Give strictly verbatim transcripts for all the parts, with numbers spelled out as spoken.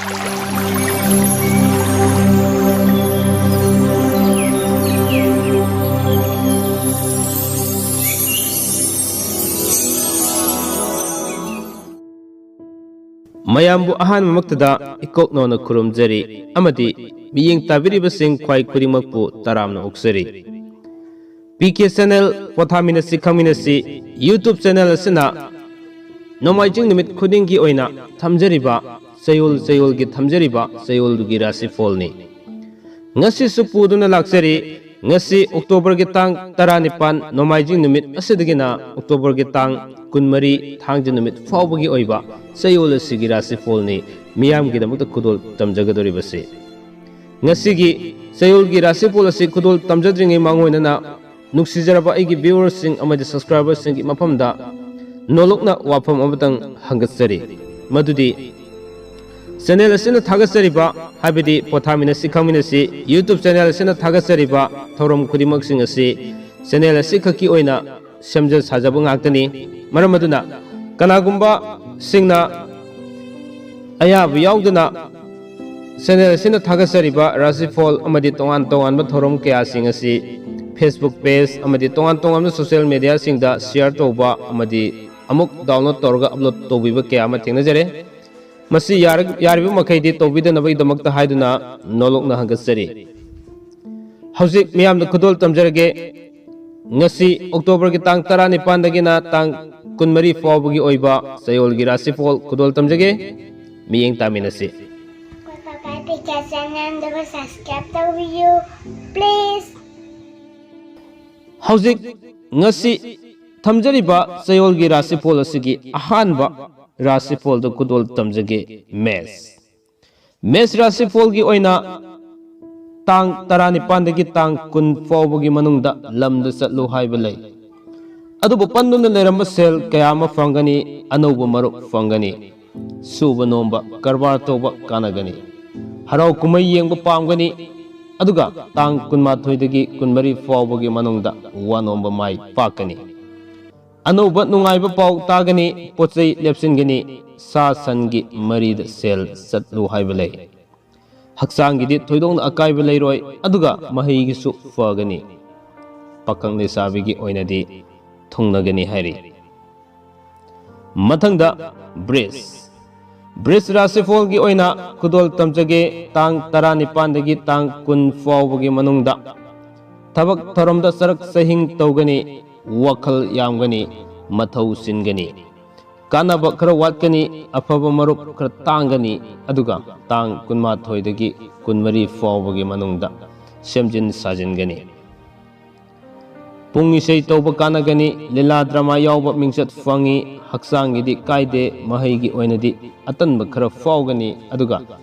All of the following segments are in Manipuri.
ꯃꯌꯥꯝꯕꯨ ꯑꯍꯥꯟꯕꯃꯛꯇꯗ ꯏꯀꯣꯛꯅꯧꯅ ꯈꯨꯔꯨꯝꯖꯔꯤ ꯑꯃꯗꯤ ꯃꯤꯠꯌꯦꯡ ꯇꯥꯕꯤꯔꯤꯕꯁꯤꯡ ꯈ꯭ꯋꯥꯏ ꯈꯨꯗꯤꯡꯃꯛꯄꯨ ꯇꯔꯥꯝꯅ ꯑꯣꯛꯆꯔꯤ꯫ ꯄꯤ ꯀꯦ ꯆꯦꯅꯦꯜ ꯄꯣꯊꯥꯃꯤꯟꯅꯁꯤ ꯈꯪꯃꯤꯟꯅꯁꯤ YouTube ꯆꯦꯅꯦꯜ ꯑꯁꯤꯅ ꯅꯣꯡꯃꯥꯏꯖꯤꯡ ꯅꯨꯃꯤꯠ ꯈꯨꯗꯤꯡꯒꯤ ꯑꯣꯏꯅ ꯊꯝꯖꯔꯤꯕ ꯆꯌꯣꯜ ꯆꯌꯣꯜꯒꯤ ꯊꯝꯖꯔꯤꯕ ꯆꯌꯣꯜꯗꯨꯒꯤ ꯔꯥꯁꯤꯐꯣꯜꯅꯤ꯫ ꯉꯁꯤꯁꯨ ꯄꯨꯗꯨꯅ ꯂꯥꯛꯆꯔꯤ꯫ ꯉꯁꯤ ꯑꯣꯛꯇꯣꯕꯔꯒꯤ ꯇꯥꯡ ꯇꯔꯥꯅꯤꯄꯥꯟ, ꯅꯣꯡꯃꯥꯏꯖꯤꯡ ꯅꯨꯃꯤꯠ ꯑꯁꯤꯗꯒꯤꯅ ꯑꯣꯛꯇꯣꯕꯔꯒꯤ ꯇꯥꯡ ꯀꯨꯟꯃꯔꯤ, ꯊꯥꯡꯖ ꯅꯨꯃꯤꯠ ꯐꯥꯎꯕꯒꯤ ꯑꯣꯏꯕ ꯆꯌꯣꯜ ꯑꯁꯤꯒꯤ ꯔꯥꯁꯤꯐꯣꯜꯅꯤ ꯃꯤꯌꯥꯝꯒꯤꯗꯃꯛꯇ ꯈꯨꯗꯣꯜ ꯇꯝꯖꯒꯗꯧꯔꯤꯕꯁꯤ꯫ ꯉꯁꯤꯒꯤ ꯆꯌꯣꯜꯒꯤ ꯔꯥꯁꯤꯐꯣꯜ ꯑꯁꯤ ꯈꯨꯗꯣꯜ ꯇꯝꯖꯗ꯭ꯔꯤꯉꯩ ꯃꯥꯡꯑꯣꯏꯅꯅ ꯅꯨꯡꯁꯤꯖꯔꯕ ꯑꯩꯒꯤ viewerꯁꯤꯡ ꯑꯃꯗꯤ subscriberꯁꯤꯡꯒꯤ ꯃꯐꯝꯗ ꯅꯣꯂꯨꯛꯅ ꯋꯥꯐꯝ ꯑꯃꯇꯪ ꯍꯪꯒꯠꯆꯔꯤ꯫ ꯃꯗꯨꯗꯤ ꯆꯦꯅꯦꯜ ꯑꯁꯤꯅ ꯊꯥꯒꯠꯆꯔꯤꯕ, ꯍꯥꯏꯕꯗꯤ ꯄꯣꯊꯥꯃꯤꯟꯅꯁꯤ ꯈꯪꯃꯤꯟꯅꯁꯤ YouTube ꯆꯦꯅꯦꯜ ꯑꯁꯤꯅ ꯊꯥꯒꯠꯆꯔꯤꯕ ꯊꯧꯔꯝ ꯈꯨꯗꯤꯡꯃꯛꯁꯤꯡ ꯑꯁꯤ ꯆꯦꯅꯦꯜ ꯑꯁꯤꯈꯛꯀꯤ ꯑꯣꯏꯅ ꯁꯦꯝꯖ ꯁꯥꯖꯕ ꯉꯥꯛꯇꯅꯤ꯫ ꯃꯔꯝ ꯑꯗꯨꯅ ꯀꯅꯥꯒꯨꯝꯕꯁꯤꯡꯅ ꯑꯌꯥꯕ ꯌꯥꯎꯗꯅ ꯆꯦꯅꯦꯜ ꯑꯁꯤꯅ ꯊꯥꯒꯠꯆꯔꯤꯕ ꯔꯥꯁꯤꯐꯣꯜ ꯑꯃꯗꯤ ꯇꯣꯉꯥꯟ ꯇꯣꯉꯥꯟꯕ ꯊꯧꯔꯝ ꯀꯌꯥꯁꯤꯡ ꯑꯁꯤ Facebook page ꯑꯃꯗꯤ ꯇꯣꯉꯥꯟ ꯇꯣꯉꯥꯟꯕ social mediaꯁꯤꯡꯗ share ꯇꯧꯕ ꯑꯃꯗꯤ ꯑꯃꯨꯛ download ꯇꯧꯔꯒ upload ꯇꯧꯕꯤꯕ ꯀꯌꯥ ꯑꯃ ꯊꯦꯡꯅꯖꯔꯦ꯫ ꯃꯁꯤ ꯌꯥꯔ-, ꯌꯥꯔꯤꯕ ꯃꯈꯩꯗꯤ ꯇꯧꯕꯤꯗꯅꯕꯒꯤꯗꯃꯛꯇ ꯍꯥꯏꯗꯨꯅ ꯅꯣꯂꯣꯛꯅ ꯍꯪꯒꯠꯆꯔꯤ꯫ ꯍꯧꯖꯤꯛ ꯃꯤꯌꯥꯝꯗ ꯈꯨꯗꯣꯜ ꯇꯝꯖꯔꯒꯦ꯫ ꯉꯁꯤ ꯑꯣꯛꯇꯣꯕꯔꯒꯤ ꯇꯥꯡ ꯇꯔꯥꯅꯤꯄꯥꯟꯗꯒꯤꯅ ꯇꯥꯡ ꯀꯨꯟꯃꯔꯤ ꯐꯥꯎꯕꯒꯤ ꯑꯣꯏꯕ ꯆꯌꯣꯜꯒꯤ ꯔꯥꯁꯤꯐꯣꯜ ꯈꯨꯗꯣꯜ ꯇꯝꯖꯒꯦ꯫ ꯃꯤꯠꯌꯦꯡ ꯇꯥꯃꯤꯟꯅꯁꯤ꯫ ꯀꯣꯀꯥ ꯀꯥꯏ ꯄꯤꯀꯥ ꯆꯦꯅꯦꯜꯗꯨꯕꯨ subscribe ꯇꯧꯕꯤꯌꯨ, please꯫ ꯍꯧꯖꯤꯛ ꯉꯁꯤ ꯊꯝꯖꯔꯤꯕ ꯆꯌꯣꯜꯒꯤ ꯔꯥꯁꯤꯐꯣꯜ ꯑꯁꯤꯒꯤ ꯑꯍꯥꯟꯕ ꯔꯥꯁꯤꯐꯣꯜꯗꯨ ꯈꯨꯗꯣꯜ ꯇꯝꯖꯒꯦ, ꯃꯦꯁ꯫ ꯃꯦꯁ ꯔꯥꯁꯤꯐꯣꯜꯒꯤ ꯑꯣꯏꯅ ꯇꯥꯡ ꯇꯔꯥꯅꯤꯄꯥꯟꯗꯒꯤ ꯇꯥꯡ ꯀꯨꯟ ꯐꯥꯎꯕꯒꯤ ꯃꯅꯨꯡꯗ ꯂꯝꯗ ꯆꯠꯂꯨ ꯍꯥꯏꯕ ꯂꯩ꯫ ꯑꯗꯨꯕꯨ ꯄꯟꯗꯨꯅ ꯂꯩꯔꯝꯕ ꯁꯦꯜ ꯀꯌꯥ ꯑꯃ ꯐꯪꯒꯅꯤ, ꯑꯅꯧꯕ ꯃꯔꯨꯞ ꯐꯪꯒꯅꯤ, ꯁꯨꯕ ꯅꯣꯝꯕ, ꯀꯔꯕꯥꯔ ꯇꯧꯕ ꯀꯥꯟꯅꯒꯅꯤ, ꯍꯔꯥꯎ ꯀꯨꯝꯍꯩ ꯌꯦꯡꯕ ꯄꯥꯝꯒꯅꯤ꯫ ꯑꯗꯨꯒ ꯇꯥꯡ ꯀꯨꯟꯃꯥꯊꯣꯏꯗꯒꯤ ꯀꯨꯟꯃꯔꯤ ꯐꯥꯎꯕꯒꯤ ꯃꯅꯨꯡꯗ ꯋꯥ ꯅꯣꯝꯕ ꯃꯥꯏ ꯄꯥꯛꯀꯅꯤ꯫ ꯑꯅꯧꯕ ꯅꯨꯡꯉꯥꯏꯕ ꯄꯥꯎ ꯇꯥꯒꯅꯤ, ꯄꯣꯠ ꯆꯩ ꯂꯦꯞꯁꯤꯟꯒꯅꯤ, ꯁꯥ ꯁꯟꯒꯤ ꯃꯔꯤꯗ ꯁꯦꯜ ꯆꯠꯂꯨ ꯍꯥꯏꯕ ꯂꯩ꯫ ꯍꯛꯆꯥꯡꯒꯤꯗꯤ ꯊꯣꯏꯗꯣꯛꯅ ꯑꯀꯥꯏꯕ ꯂꯩꯔꯣꯏ, ꯑꯗꯨꯒ ꯃꯍꯩꯒꯤꯁꯨ ꯐꯒꯅꯤ꯫ ꯄꯥꯈꯪ ꯂꯩꯁꯥꯕꯤꯒꯤ ꯑꯣꯏꯅꯗꯤ ꯊꯨꯡꯅꯒꯅꯤ ꯍꯥꯏꯔꯤ꯫ ꯃꯊꯪꯗ ꯕ꯭ꯔꯤꯖ꯫ ꯕ꯭ꯔꯤꯖ ꯔꯥꯁꯤꯐꯣꯜꯒꯤ ꯑꯣꯏꯅ ꯈꯨꯗꯣꯜ ꯇꯝꯖꯒꯦ, ꯇꯥꯡ ꯇꯔꯥꯅꯤꯄꯥꯟꯗꯒꯤ ꯇꯥꯡ ꯀꯨꯟ ꯐꯥꯎꯕꯒꯤ ꯃꯅꯨꯡꯗ ꯊꯕꯛ ꯊꯧꯔꯝꯗ ꯆꯔꯛ ꯆꯍꯤꯡ ꯇꯧꯒꯅꯤ, ꯋꯥꯈꯜ ꯌꯥꯝꯒꯅꯤ, ꯃꯊꯧ ꯆꯤꯟꯒꯅꯤ꯫ ꯀꯥꯟꯅꯕ ꯈꯔ ꯋꯥꯠꯀꯅꯤ, ꯑꯐꯕ ꯃꯔꯨꯞ ꯈꯔ ꯇꯥꯡꯒꯅꯤ, ꯑꯗꯨꯒ ꯇꯥꯡ ꯀꯨꯟꯃꯥꯊꯣꯏꯗꯒꯤ ꯀꯨꯟꯃꯔꯤ ꯐꯥꯎꯕꯒꯤ ꯃꯅꯨꯡꯗ ꯁꯦꯝꯖꯤꯟ ꯁꯥꯖꯤꯟꯒꯅꯤ꯫ ꯄꯨꯡ ꯏꯁꯩ ꯇꯧꯕ ꯀꯥꯟꯅꯒꯅꯤ, ꯂꯤꯂꯥ ꯗ꯭ꯔꯃꯥ ꯌꯥꯎꯕ ꯃꯤꯡꯆꯠ ꯐꯪꯉꯤ, ꯍꯛꯆꯥꯡꯒꯤꯗꯤ ꯀꯥꯏꯗꯦ, ꯃꯍꯩꯒꯤ ꯑꯣꯏꯅꯗꯤ ꯑꯇꯟꯕ ꯈꯔ ꯐꯥꯎꯒꯅꯤ, ꯑꯗꯨꯒ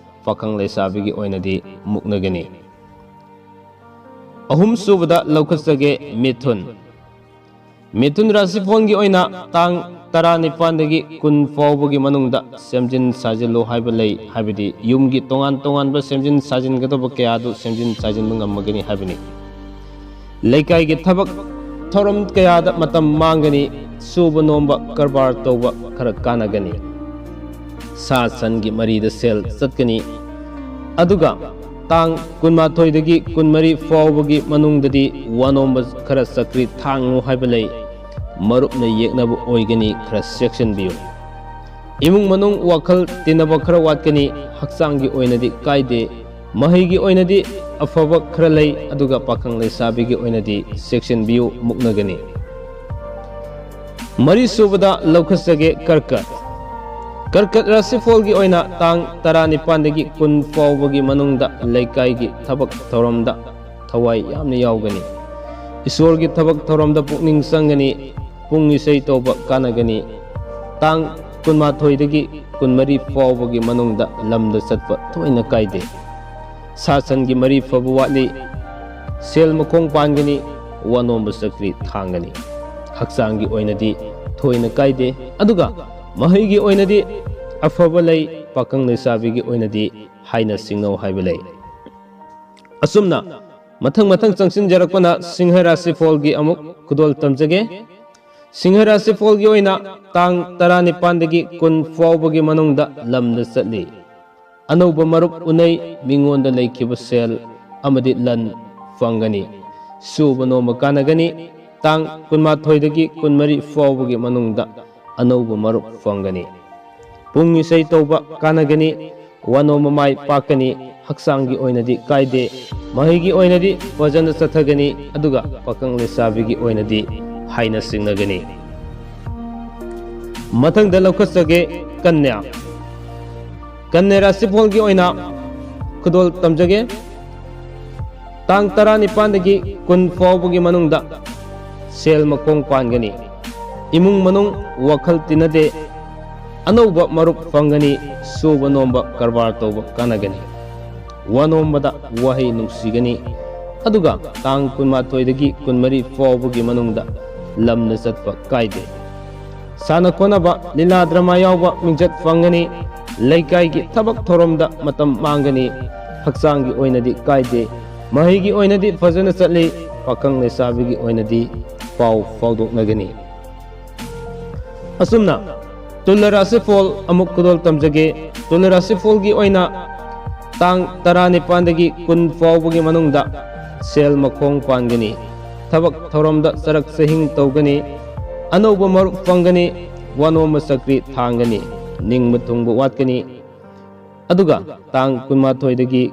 ꯄꯥꯈꯪ ꯂꯩꯁꯥꯕꯤꯒꯤ ꯑꯣꯏꯅꯗꯤ ꯃꯨꯛꯅꯒꯅꯤ꯫ ꯑꯍꯨꯝ ꯁꯨꯕꯗ ꯂꯧꯈꯠꯆꯒꯦ ꯃꯤꯊꯨꯟ꯫ ꯃꯤꯊꯨꯟ ꯔꯥꯁꯤꯐꯣꯟꯒꯤ ꯑꯣꯏꯅ ꯇꯥꯡ ꯇꯔꯥꯅꯤꯄꯥꯟꯗꯒꯤ ꯀꯨꯟ ꯐꯥꯎꯕꯒꯤ ꯃꯅꯨꯡꯗ ꯁꯦꯝꯖꯤꯟ ꯁꯥꯖꯤꯜꯂꯨ ꯍꯥꯏꯕ ꯂꯩ, ꯍꯥꯏꯕꯗꯤ ꯌꯨꯝꯒꯤ ꯇꯣꯉꯥꯟ ꯇꯣꯉꯥꯟꯕ ꯁꯦꯝꯖꯤꯟ ꯁꯥꯖꯤꯟꯒꯗꯕ ꯀꯌꯥ ꯑꯗꯨ ꯁꯦꯝꯖꯤꯟ ꯁꯥꯖꯤꯟꯕ ꯉꯝꯃꯒꯅꯤ ꯍꯥꯏꯕꯅꯤ꯫ ꯂꯩꯀꯥꯏꯒꯤ ꯊꯕꯛ ꯊꯧꯔꯝ ꯀꯌꯥꯗ ꯃꯇꯝ ꯃꯥꯡꯒꯅꯤ, ꯁꯨꯕ ꯅꯣꯝꯕ ꯀꯔꯕꯥꯔ ꯇꯧꯕ ꯈꯔ ꯀꯥꯟꯅꯒꯅꯤ꯫ ꯁꯥ ꯁꯟꯒꯤ ꯃꯔꯤꯗ ꯁꯦꯜ ꯆꯠꯀꯅꯤ꯫ ꯑꯗꯨꯒ ꯇꯥꯡ ꯀꯨꯟꯃꯥꯊꯣꯏꯗꯒꯤ ꯀꯨꯟꯃꯔꯤ ꯐꯥꯎꯕꯒꯤ ꯃꯅꯨꯡꯗꯗꯤ ꯋꯥꯅꯣꯝꯕ ꯈꯔ ꯆꯀ꯭ꯔꯤ ꯊꯥꯡꯉꯨ ꯍꯥꯏꯕ ꯂꯩ꯫ ꯃꯔꯨꯞꯅ ꯌꯦꯛꯅꯕ ꯑꯣꯏꯒꯅꯤ, ꯈꯔ ꯆꯦꯛꯁꯤꯟꯕꯤꯌꯨ꯫ ꯏꯃꯨꯡ ꯃꯅꯨꯡ ꯋꯥꯈꯜ ꯇꯤꯟꯅꯕ ꯈꯔ ꯋꯥꯠꯀꯅꯤ, ꯍꯛꯆꯥꯡꯒꯤ ꯑꯣꯏꯅꯗꯤ ꯀꯥꯏꯗꯦ꯫ ꯃꯍꯩꯒꯤ ꯑꯣꯏꯅꯗꯤ ꯑꯐꯕ ꯈꯔ ꯂꯩ, ꯑꯗꯨꯒ ꯄꯥꯈꯪ ꯂꯩꯁꯥꯕꯤꯒꯤ ꯑꯣꯏꯅꯗꯤ ꯆꯦꯛꯁꯤꯟꯕꯤꯌꯨ, ꯃꯨꯛꯅꯒꯅꯤ꯫ ꯃꯔꯤ ꯁꯨꯕꯗ ꯂꯧꯈꯠꯆꯒꯦ ꯀꯔꯀꯠ꯫ ꯀꯔꯀꯠ ꯔꯥꯁꯤꯐꯣꯜꯒꯤ ꯑꯣꯏꯅ ꯇꯥꯡ ꯇꯔꯥꯅꯤꯄꯥꯟꯗꯒꯤ ꯀꯨꯟ ꯐꯥꯎꯕꯒꯤ ꯃꯅꯨꯡꯗ ꯂꯩꯀꯥꯏꯒꯤ ꯊꯕꯛ ꯊꯧꯔꯝꯗ ꯊꯋꯥꯏ ꯌꯥꯝꯅ ꯌꯥꯎꯒꯅꯤ꯫ ꯏꯁꯣꯔꯒꯤ ꯊꯕꯛ ꯊꯧꯔꯝꯗ ꯄꯨꯛꯅꯤꯡ ꯆꯪꯒꯅꯤ꯫ ꯄꯨꯡ ꯏꯁꯩ ꯇꯧꯕ ꯀꯥꯟꯅꯒꯅꯤ꯫ ꯇꯥꯡ ꯀꯨꯟꯃꯥꯊꯣꯏꯗꯒꯤ ꯀꯨꯟꯃꯔꯤ ꯐꯥꯎꯕꯒꯤ ꯃꯅꯨꯡꯗ ꯂꯝꯗ ꯆꯠꯄ ꯊꯣꯏꯅ ꯀꯥꯏꯗꯦ꯫ ꯁꯥ ꯁꯟꯒꯤ ꯃꯔꯤ ꯐꯕ ꯋꯥꯠꯂꯤ꯫ ꯁꯦꯜ ꯃꯈꯣꯡ ꯄꯥꯟꯒꯅꯤ꯫ ꯋꯥꯅꯣꯝꯕ ꯆꯀ꯭ꯔꯤ ꯊꯥꯡꯒꯅꯤ꯫ ꯍꯛꯆꯥꯡꯒꯤ ꯑꯣꯏꯅꯗꯤ ꯊꯣꯏꯅ ꯀꯥꯏꯗꯦ, ꯑꯗꯨꯒ ꯃꯍꯩꯒꯤ ꯑꯣꯏꯅꯗꯤ ꯑꯐꯕ ꯂꯩ꯫ ꯄꯥꯈꯪ ꯂꯩꯁꯥꯕꯤꯒꯤ ꯑꯣꯏꯅꯗꯤ ꯍꯥꯏꯅ ꯁꯤꯡꯅꯧ ꯍꯥꯏꯕ ꯂꯩ꯫ ꯑꯁꯨꯝꯅ ꯃꯊꯪ ꯃꯊꯪ ꯆꯪꯁꯤꯟꯖꯔꯛꯄꯅ ꯁꯤꯡꯍ ꯔꯥꯁꯤꯐꯣꯜꯒꯤ ꯑꯃꯨꯛ ꯈꯨꯗꯣꯜ ꯇꯝꯖꯒꯦ꯫ ꯁꯤꯡꯍ ꯔꯥꯁꯤꯐꯣꯜꯒꯤ ꯑꯣꯏꯅ ꯇꯥꯡ ꯇꯔꯥꯅꯤꯄꯥꯟꯗꯒꯤ ꯀꯨꯟ ꯐꯥꯎꯕꯒꯤ ꯃꯅꯨꯡꯗ ꯂꯝꯗ ꯆꯠꯂꯤ꯫ ꯑꯅꯧꯕ ꯃꯔꯨꯞ ꯎꯅꯩ, ꯃꯤꯉꯣꯟꯗ ꯂꯩꯈꯤꯕ ꯁꯦꯜ ꯑꯃꯗꯤ ꯂꯟ ꯐꯪꯒꯅꯤ꯫ ꯁꯨꯕ ꯅꯣꯝꯕ ꯀꯥꯟꯅꯒꯅꯤ꯫ ꯇꯥꯡ ꯀꯨꯟꯃꯥꯊꯣꯏꯗꯒꯤ ꯀꯨꯟꯃꯔꯤ ꯐꯥꯎꯕꯒꯤ ꯃꯅꯨꯡꯗ ꯑꯅꯧꯕ ꯃꯔꯨꯞ ꯐꯪꯒꯅꯤ꯫ ꯄꯨꯡ ꯏꯁꯩ ꯇꯧꯕ ꯀꯥꯟꯅꯒꯅꯤ꯫ ꯋꯥꯅꯣꯝꯕ ꯃꯥꯏ ꯄꯥꯛꯀꯅꯤ꯫ ꯍꯛꯆꯥꯡꯒꯤ ꯑꯣꯏꯅꯗꯤ ꯀꯥꯏꯗꯦ꯫ ꯃꯍꯩꯒꯤ ꯑꯣꯏꯅꯗꯤ ꯐꯖꯅ ꯆꯠꯊꯒꯅꯤ꯫ ꯑꯗꯨꯒ ꯄꯥꯈꯪ ꯂꯩꯁꯥꯕꯤꯒꯤ ꯑꯣꯏꯅꯗꯤ ꯍꯥꯏꯅ ꯁꯤꯡꯅꯒꯅꯤ꯫ ꯃꯊꯪꯗ ꯂꯧꯈꯠꯆꯒꯦ ꯀꯟꯌꯥ꯫ ꯀꯟꯌꯥ ꯔꯥꯁꯤꯐꯣꯜꯒꯤ ꯑꯣꯏꯅ ꯈꯨꯗꯣꯜ ꯇꯝꯖꯒꯦ꯫ ꯇꯥꯡ ꯇꯔꯥꯅꯤꯄꯥꯟꯗꯒꯤ ꯀꯨꯟ ꯐꯥꯎꯕꯒꯤ ꯃꯅꯨꯡꯗ ꯁꯦꯜ ꯃꯈꯣꯡ ꯄꯥꯟꯒꯅꯤ꯫ ꯏꯃꯨꯡ ꯃꯅꯨꯡ ꯋꯥꯈꯜ ꯇꯤꯟꯅꯗꯦ꯫ ꯑꯅꯧꯕ ꯃꯔꯨꯞ ꯐꯪꯒꯅꯤ꯫ ꯁꯨꯕ ꯅꯣꯝꯕ ꯀꯔꯕꯥꯔ ꯇꯧꯕ ꯀꯥꯟꯅꯒꯅꯤ꯫ ꯋꯥ ꯅꯣꯝꯕꯗ ꯋꯥꯍꯩ ꯅꯨꯡꯁꯤꯒꯅꯤ꯫ ꯑꯗꯨꯒ ꯇꯥꯡ ꯀꯨꯟꯃꯥꯊꯣꯏꯗꯒꯤ ꯀꯨꯟꯃꯔꯤ ꯐꯥꯎꯕꯒꯤ ꯃꯅꯨꯡꯗ ꯂꯝꯗ ꯆꯠꯄ ꯀꯥꯏꯗꯦ꯫ ꯁꯥꯟꯅ ꯈꯣꯠꯅꯕ, ꯂꯤꯂꯥ ꯗ꯭ꯔꯃꯥ ꯌꯥꯎꯕ ꯃꯤꯡꯆꯠ ꯐꯪꯒꯅꯤ꯫ ꯂꯩꯀꯥꯏꯒꯤ ꯊꯕꯛ ꯊꯧꯔꯝꯗ ꯃꯇꯝ ꯃꯥꯡꯒꯅꯤ꯫ ꯍꯛꯆꯥꯡꯒꯤ ꯑꯣꯏꯅꯗꯤ ꯀꯥꯏꯗꯦ꯫ ꯃꯍꯩꯒꯤ ꯑꯣꯏꯅꯗꯤ ꯐꯖꯅ ꯆꯠꯂꯤ꯫ ꯄꯥꯈꯪ ꯂꯩꯁꯥꯕꯤꯒꯤ ꯑꯣꯏꯅꯗꯤ ꯄꯥꯎ ꯐꯥꯎꯗꯣꯛꯅꯒꯅꯤ꯫ ꯑꯁꯨꯝꯅ ꯇꯨꯂ ꯔꯥꯁꯤꯐꯣꯜ ꯑꯃꯨꯛ ꯈꯨꯗꯣꯜ ꯇꯝꯖꯒꯦ꯫ ꯇꯨꯂ ꯔꯥꯁꯤꯐꯣꯜꯒꯤ ꯑꯣꯏꯅ ꯇꯥꯡ ꯇꯔꯥꯅꯤꯄꯥꯟꯗꯒꯤ ꯀꯨꯟ ꯐꯥꯎꯕꯒꯤ ꯃꯅꯨꯡꯗ ꯁꯦꯜ ꯃꯈꯣꯡ ꯄꯥꯟꯒꯅꯤ꯫ ꯊꯕꯛ ꯊꯧꯔꯝꯗ ꯆꯔꯛ ꯆꯍꯤꯡ ꯇꯧꯒꯅꯤ꯫ ꯑꯅꯧꯕ ꯃꯔꯨꯞ ꯐꯪꯒꯅꯤ꯫ ꯋꯥꯅꯣꯝꯕ ꯆꯀ꯭ꯔꯤ ꯊꯥꯡꯒꯅꯤ꯫ ꯅꯤꯡꯕ ꯊꯨꯡꯕ ꯋꯥꯠꯀꯅꯤ꯫ ꯑꯗꯨꯒ ꯇꯥꯡ ꯀꯨꯟꯃꯥꯊꯣꯏꯗꯒꯤ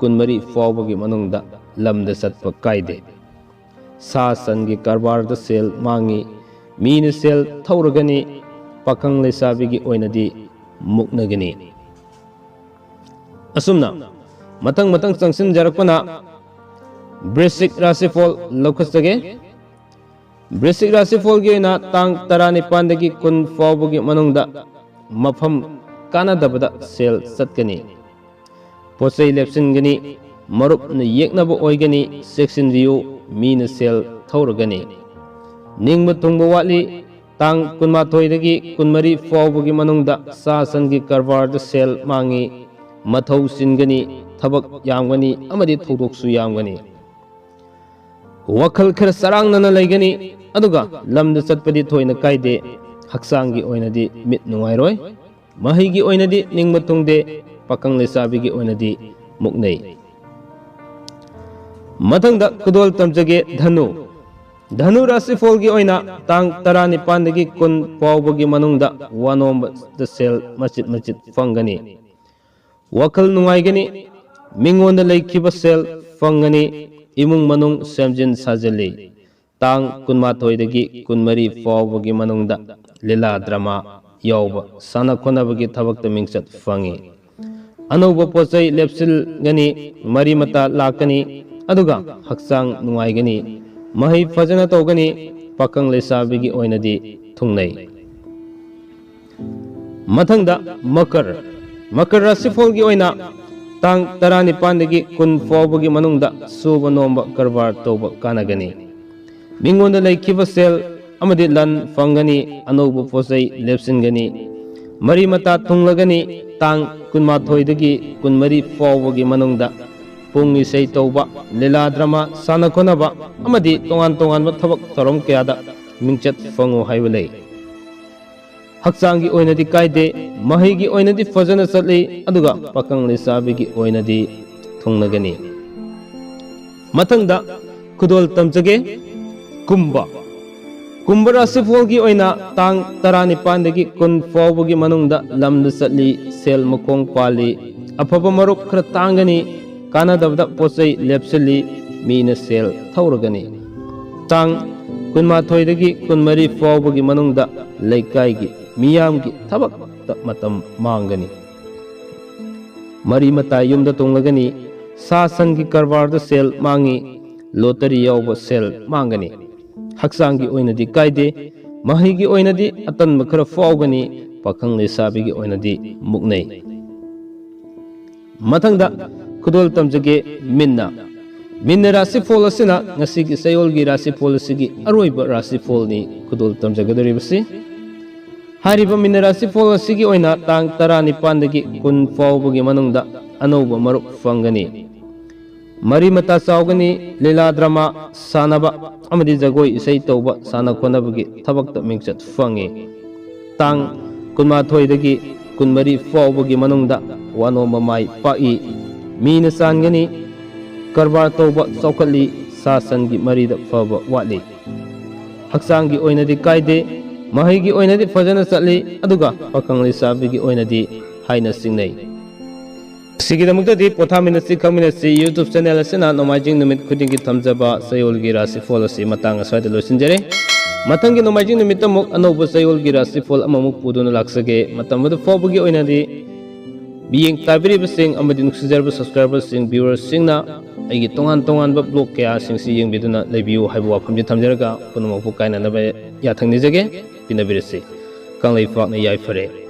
ꯀꯨꯟꯃꯔꯤ ꯐꯥꯎꯕꯒꯤ ꯃꯅꯨꯡꯗ ꯂꯝꯗ ꯆꯠꯄ ꯀꯥꯏꯗꯦ꯫ ꯁꯥ ꯁꯟꯒꯤ ꯀꯔꯕꯥꯔꯗ ꯁꯦꯜ ꯃꯥꯡꯉꯤ꯫ ꯃꯤꯅ ꯁꯦꯜ ꯊꯧꯔꯒꯅꯤ꯫ ꯄꯥꯈꯪ ꯂꯩꯁꯥꯕꯤꯒꯤ ꯑꯣꯏꯅꯗꯤ ꯃꯨꯛꯅꯒꯅꯤ꯫ ꯑꯁꯨꯝꯅ ꯃꯊꯪ ꯃꯊꯪ ꯆꯪꯁꯤꯟꯖꯔꯛꯄꯅ ꯕ꯭ꯔꯤꯁꯤꯛ ꯔꯥꯁꯤꯐꯣꯜ ꯂꯧꯈꯠꯆꯒꯦ꯫ ꯕ꯭ꯔꯤꯁꯤꯛ ꯔꯥꯁꯤꯐꯣꯜꯒꯤ ꯑꯣꯏꯅ ꯇꯥꯡ ꯇꯔꯥꯅꯤꯄꯥꯟꯗꯒꯤ ꯀꯨꯟ ꯐꯥꯎꯕꯒꯤ ꯃꯅꯨꯡꯗ ꯃꯐꯝ ꯀꯥꯟꯅꯗꯕꯗ ꯁꯦꯜ ꯆꯠꯀꯅꯤ꯫ ꯄꯣꯠ ꯆꯩ ꯂꯦꯞꯁꯤꯟꯒꯅꯤ꯫ ꯃꯔꯨꯞꯅ ꯌꯦꯛꯅꯕ ꯑꯣꯏꯒꯅꯤ꯫ ꯆꯦꯛꯁꯤꯟꯕꯤꯌꯨ, ꯃꯤꯅ ꯁꯦꯜ ꯊꯧꯔꯒꯅꯤ꯫ ꯅꯤꯡꯕ ꯊꯨꯡꯕ ꯋꯥꯠꯂꯤ꯫ ꯇꯥꯡ ꯀꯨꯟꯃꯥꯊꯣꯏꯗꯒꯤ ꯀꯨꯟꯃꯔꯤ ꯐꯥꯎꯕꯒꯤ ꯃꯅꯨꯡꯗ ꯁꯥ ꯁꯟꯒꯤ ꯀꯔꯕꯥꯔꯗ ꯁꯦꯜ ꯃꯥꯡꯉꯤ꯫ ꯃꯊꯧ ꯆꯤꯟꯒꯅꯤ, ꯊꯕꯛ ꯌꯥꯝꯒꯅꯤ ꯑꯃꯗꯤ ꯊꯧꯗꯣꯛꯁꯨ ꯌꯥꯝꯒꯅꯤ꯫ ꯋꯥꯈꯜ ꯈꯔ ꯆꯔꯥꯡꯅꯅ ꯂꯩꯒꯅꯤ꯫ ꯑꯗꯨꯒ ꯂꯝꯗ ꯆꯠꯄꯗꯤ ꯊꯣꯏꯅ ꯀꯥꯏꯗꯦ꯫ ꯍꯛꯆꯥꯡꯒꯤ ꯑꯣꯏꯅꯗꯤ ꯃꯤꯠ ꯅꯨꯡꯉꯥꯏꯔꯣꯏ꯫ ꯃꯍꯩꯒꯤ ꯑꯣꯏꯅꯗꯤ ꯅꯤꯡꯕ ꯊꯨꯡꯗꯦ꯫ ꯄꯥꯈꯪ ꯂꯩꯁꯥꯕꯤꯒꯤ ꯑꯣꯏꯅꯗꯤ ꯃꯨꯛꯅꯩ꯫ ꯃꯊꯪꯗ ꯈꯨꯗꯣꯜ ꯇꯝꯖꯒꯦ, ꯙꯅꯨ꯫ ꯙꯅꯨ ꯔꯥꯁꯤꯐꯣꯜꯒꯤ ꯑꯣꯏꯅ ꯇꯥꯡ ꯇꯔꯥꯅꯤꯄꯥꯟꯗꯒꯤ ꯀꯨꯟ ꯐꯥꯎꯕꯒꯤ ꯃꯅꯨꯡꯗ ꯋꯥꯅꯣꯝꯕꯗ ꯁꯦꯜ ꯃꯆꯤꯠ ꯃꯆꯤꯠ ꯐꯪꯒꯅꯤ꯫ ꯋꯥꯈꯜ ꯅꯨꯡꯉꯥꯏꯒꯅꯤ꯫ ꯃꯤꯉꯣꯟꯗ ꯂꯩꯈꯤꯕ ꯁꯦꯜ ꯐꯪꯒꯅꯤ꯫ ꯏꯃꯨꯡ ꯃꯅꯨꯡ ꯁꯦꯝꯖꯤꯟ ꯁꯥꯖꯤꯜꯂꯤ꯫ ꯇꯥꯡ ꯀꯨꯟꯃꯥꯊꯣꯏꯗꯒꯤ ꯀꯨꯟꯃꯔꯤ ꯐꯥꯎꯕꯒꯤ ꯃꯅꯨꯡꯗ ꯂꯤꯂꯥ ꯗ꯭ꯔꯃꯥ ꯌꯥꯎꯕ ꯁꯥꯟꯅ ꯈꯣꯠꯅꯕꯒꯤ ꯊꯕꯛꯇ ꯃꯤꯡꯆꯠ ꯐꯪꯉꯤ꯫ ꯑꯅꯧꯕ ꯄꯣꯠ ꯆꯩ ꯂꯦꯞꯁꯤꯟꯒꯅꯤ꯫ ꯃꯔꯤ ꯃꯇꯥ ꯂꯥꯛꯀꯅꯤ꯫ ꯑꯗꯨꯒ ꯍꯛꯆꯥꯡ ꯅꯨꯡꯉꯥꯏꯒꯅꯤ꯫ ꯃꯍꯩ ꯐꯖꯅ ꯇꯧꯒꯅꯤ꯫ ꯄꯥꯈꯪ ꯂꯩꯁꯥꯕꯤꯒꯤ ꯑꯣꯏꯅꯗꯤ ꯊꯨꯡꯅꯩ꯫ ꯃꯊꯪꯗ ꯃꯀꯔ꯫ ꯃꯀꯔ ꯔꯥꯁꯤꯐꯣꯜꯒꯤ ꯑꯣꯏꯅ ꯇꯥꯡ ꯇꯔꯥꯅꯤꯄꯥꯟꯗꯒꯤ ꯀꯨꯟ ꯐꯥꯎꯕꯒꯤ ꯃꯅꯨꯡꯗ ꯁꯨꯕ ꯅꯣꯝꯕ ꯀꯔꯕꯥꯔ ꯇꯧꯕ ꯀꯥꯟꯅꯒꯅꯤ꯫ ꯃꯤꯉꯣꯟꯗ ꯂꯩꯈꯤꯕ ꯁꯦꯜ ꯑꯃꯗꯤ ꯂꯟ ꯐꯪꯒꯅꯤ꯫ ꯑꯅꯧꯕ ꯄꯣꯠꯆꯩ ꯂꯦꯞꯁꯤꯟꯒꯅꯤ꯫ ꯃꯔꯤ ꯃꯇꯥ ꯊꯨꯡꯂꯒꯅꯤ꯫ ꯇꯥꯡ ꯀꯨꯟꯃꯥꯊꯣꯏꯗꯒꯤ ꯀꯨꯟꯃꯔꯤ ꯐꯥꯎꯕꯒꯤ ꯃꯅꯨꯡꯗ ꯄꯨꯡ ꯏꯁꯩ ꯇꯧꯕ, ꯂꯤꯂꯥ ꯗ꯭ꯔꯃꯥ, ꯁꯥꯟꯅ ꯈꯣꯠꯅꯕ ꯑꯃꯗꯤ ꯇꯣꯉꯥꯟ ꯇꯣꯉꯥꯟꯕ ꯊꯕꯛ ꯊꯧꯔꯝ ꯀꯌꯥꯗ ꯃꯤꯡꯆꯠ ꯐꯪꯉꯨ ꯍꯥꯏꯕ ꯂꯩ꯫ ꯍꯛꯆꯥꯡꯒꯤ ꯑꯣꯏꯅꯗꯤ ꯀꯥꯏꯗꯦ꯫ ꯃꯍꯩꯒꯤ ꯑꯣꯏꯅꯗꯤ ꯐꯖꯅ ꯆꯠꯂꯤ꯫ ꯑꯗꯨꯒ ꯄꯥꯈꯪ ꯂꯩꯁꯥꯕꯤꯒꯤ ꯑꯣꯏꯅꯗꯤ ꯊꯨꯡꯅꯒꯅꯤ꯫ ꯃꯊꯪꯗ ꯈꯨꯗꯣꯜ ꯇꯝꯖꯒꯦ, ꯀꯨꯝꯕ꯫ ꯀꯨꯝꯕ ꯔꯥꯁꯤꯐꯣꯜꯒꯤ ꯑꯣꯏꯅ ꯇꯥꯡ ꯇꯔꯥꯅꯤꯄꯥꯟꯗꯒꯤ ꯀꯨꯟ ꯐꯥꯎꯕꯒꯤ ꯃꯅꯨꯡꯗ ꯂꯝꯗ ꯆꯠꯂꯤ, ꯁꯦꯜ ꯃꯈꯣꯡ ꯄꯥꯜꯂꯤ꯫ ꯑꯐꯕ ꯃꯔꯨꯞ ꯈꯔ ꯇꯥꯡꯒꯅꯤ꯫ ꯀꯥꯟꯅꯗꯕꯗ ꯄꯣꯠ ꯆꯩ ꯂꯦꯞꯁꯤꯜꯂꯤ꯫ ꯃꯤꯅ ꯁꯦꯜ ꯊꯧꯔꯒꯅꯤ꯫ ꯇꯥꯡ ꯀꯨꯟꯃꯥꯊꯣꯏꯗꯒꯤ ꯀꯨꯟꯃꯔꯤ ꯐꯥꯎꯕꯒꯤ ꯃꯅꯨꯡꯗ ꯂꯩꯀꯥꯏꯒꯤ ꯃꯤꯌꯥꯝꯒꯤ ꯊꯕꯛꯇ ꯃꯇꯝ ꯃꯥꯡꯒꯅꯤ꯫ ꯃꯔꯤ ꯃꯇꯥ ꯌꯨꯝꯗ ꯇꯣꯡꯂꯒꯅꯤ꯫ ꯁꯥ ꯁꯟꯒꯤ ꯀꯔꯕꯥꯔꯗ ꯁꯦꯜ ꯃꯥꯡꯉꯤ꯫ ꯂꯣꯇꯔꯤ ꯌꯥꯎꯕ ꯁꯦꯜ ꯃꯥꯡꯒꯅꯤ꯫ ꯍꯛꯆꯥꯡꯒꯤ ꯑꯣꯏꯅꯗꯤ ꯀꯥꯏꯗꯦ꯫ ꯃꯍꯩꯒꯤ ꯑꯣꯏꯅꯗꯤ ꯑꯇꯟꯕ ꯈꯔ ꯐꯥꯎꯒꯅꯤ꯫ ꯄꯥꯈꯪ ꯂꯩꯁꯥꯕꯤꯒꯤ ꯑꯣꯏꯅꯗꯤ ꯃꯨꯛꯅꯩ꯫ ꯃꯊꯪꯗ ꯈꯨꯗꯣꯜ ꯇꯝꯖꯒꯦ, ꯃꯤꯟꯅ꯫ ꯃꯤꯟꯅ ꯔꯥꯁꯤꯐꯣꯜ ꯑꯁꯤꯅ ꯉꯁꯤꯒꯤ ꯆꯌꯣꯜꯒꯤ ꯔꯥꯁꯤꯐꯣꯜ ꯑꯁꯤꯒꯤ ꯑꯔꯣꯏꯕ ꯔꯥꯁꯤꯐꯣꯜꯅꯤ ꯈꯨꯗꯣꯜ ꯇꯝꯖꯒꯗꯧꯔꯤꯕꯁꯤ꯫ ꯍꯥꯏꯔꯤꯕ ꯃꯤꯟꯅ ꯔꯥꯁꯤꯐꯣꯜ ꯑꯁꯤꯒꯤ ꯑꯣꯏꯅ ꯇꯥꯡ ꯇꯔꯥꯅꯤꯄꯥꯟꯗꯒꯤ ꯀꯨꯟ ꯐꯥꯎꯕꯒꯤ ꯃꯅꯨꯡꯗ ꯑꯅꯧꯕ ꯃꯔꯨꯞ ꯐꯪꯒꯅꯤ꯫ ꯃꯔꯤ ꯃꯇꯥ ꯆꯥꯎꯒꯅꯤ꯫ ꯂꯤꯂꯥ ꯗ꯭ꯔꯃꯥ ꯁꯥꯟꯅꯕ ꯑꯃꯗꯤ ꯖꯒꯣꯏ ꯏꯁꯩ ꯇꯧꯕ, ꯁꯥꯟꯅ ꯈꯣꯠꯅꯕꯒꯤ ꯊꯕꯛꯇ ꯃꯤꯡꯆꯠ ꯐꯪꯉꯤ꯫ ꯇꯥꯡ ꯀꯨꯟꯃꯥꯊꯣꯏꯗꯒꯤ ꯀꯨꯟꯃꯔꯤ ꯐꯥꯎꯕꯒꯤ ꯃꯅꯨꯡꯗ ꯋꯥꯅꯣꯝꯕ ꯃꯥꯏ ꯄꯥꯛꯏ꯫ ꯃꯤꯅ ꯆꯥꯟꯒꯅꯤ꯫ ꯀꯔꯕꯥꯔ ꯇꯧꯕ ꯆꯥꯎꯈꯠꯂꯤ꯫ ꯁꯥ ꯁꯟꯒꯤ ꯃꯔꯤꯗ ꯐꯕ ꯋꯥꯠꯂꯤ꯫ ꯍꯛꯆꯥꯡꯒꯤ ꯑꯣꯏꯅꯗꯤ ꯀꯥꯏꯗꯦ꯫ ꯃꯍꯩꯒꯤ ꯑꯣꯏꯅꯗꯤ ꯐꯖꯅ ꯆꯠꯂꯤ꯫ ꯑꯗꯨꯒ ꯄꯥꯈꯪ ꯂꯩꯁꯥꯕꯤꯒꯤ ꯑꯣꯏꯅꯗꯤ ꯍꯥꯏꯅ ꯆꯤꯡꯅꯩ꯫ ꯁꯤꯒꯤꯗꯃꯛꯇꯗꯤ ꯄꯣꯊꯥꯃꯤꯟꯅꯁꯤ ꯈꯪꯃꯤꯟꯅꯁꯤ YouTube ꯆꯦꯅꯦꯜ ꯑꯁꯤꯅ ꯅꯣꯡꯃꯥꯏꯖꯤꯡ ꯅꯨꯃꯤꯠ ꯈꯨꯗꯤꯡꯒꯤ ꯊꯝꯖꯕ ꯆꯌꯣꯜꯒꯤ ꯔꯥꯁꯤꯐꯣꯜ ꯑꯁꯤ ꯃꯇꯥꯡ ꯑꯁ꯭ꯋꯥꯏꯗ ꯂꯣꯏꯁꯤꯟꯖꯔꯦ꯫ ꯃꯊꯪꯒꯤ ꯅꯣꯡꯃꯥꯏꯖꯤꯡ ꯅꯨꯃꯤꯠꯇ ꯑꯃꯨꯛ ꯑꯅꯧꯕ ꯆꯌꯣꯜꯒꯤ ꯔꯥꯁꯤꯐꯣꯜ ꯑꯃꯃꯨꯛ ꯄꯨꯗꯨꯅ ꯂꯥꯛꯆꯒꯦ꯫ ꯃꯇꯝ ꯑꯗꯨ ꯐꯥꯎꯕꯒꯤ ꯑꯣꯏꯅꯗꯤ ꯃꯤꯠꯌꯦꯡ ꯇꯥꯕꯤꯔꯤꯕꯁꯤꯡ ꯑꯃꯗꯤ ꯅꯨꯡꯁꯤꯖꯔꯕ ꯁꯕꯁꯀ꯭ꯔꯥꯏꯕꯔꯁꯤꯡ, ꯚ꯭ꯌꯨꯋꯔꯁꯤꯡꯅ ꯑꯩꯒꯤ ꯇꯣꯉꯥꯟ ꯇꯣꯉꯥꯟꯕ ꯕ꯭ꯂꯣꯒ ꯀꯌꯥꯁꯤꯡꯁꯤ ꯌꯦꯡꯕꯤꯗꯨꯅ ꯂꯩꯕꯤꯌꯨ ꯍꯥꯏꯕ ꯋꯥꯐꯝꯁꯤ ꯊꯝꯖꯔꯒ ꯄꯨꯝꯅꯃꯛꯄꯨ ꯀꯥꯏꯅꯅꯕ ꯌꯥꯊꯪ ꯅꯤꯖꯒꯦ꯫ ꯄꯤꯅꯕꯤꯔꯁꯤ꯫ ꯀꯪꯂꯩꯄꯥꯛꯅ ꯌꯥꯏꯐꯔꯦ꯫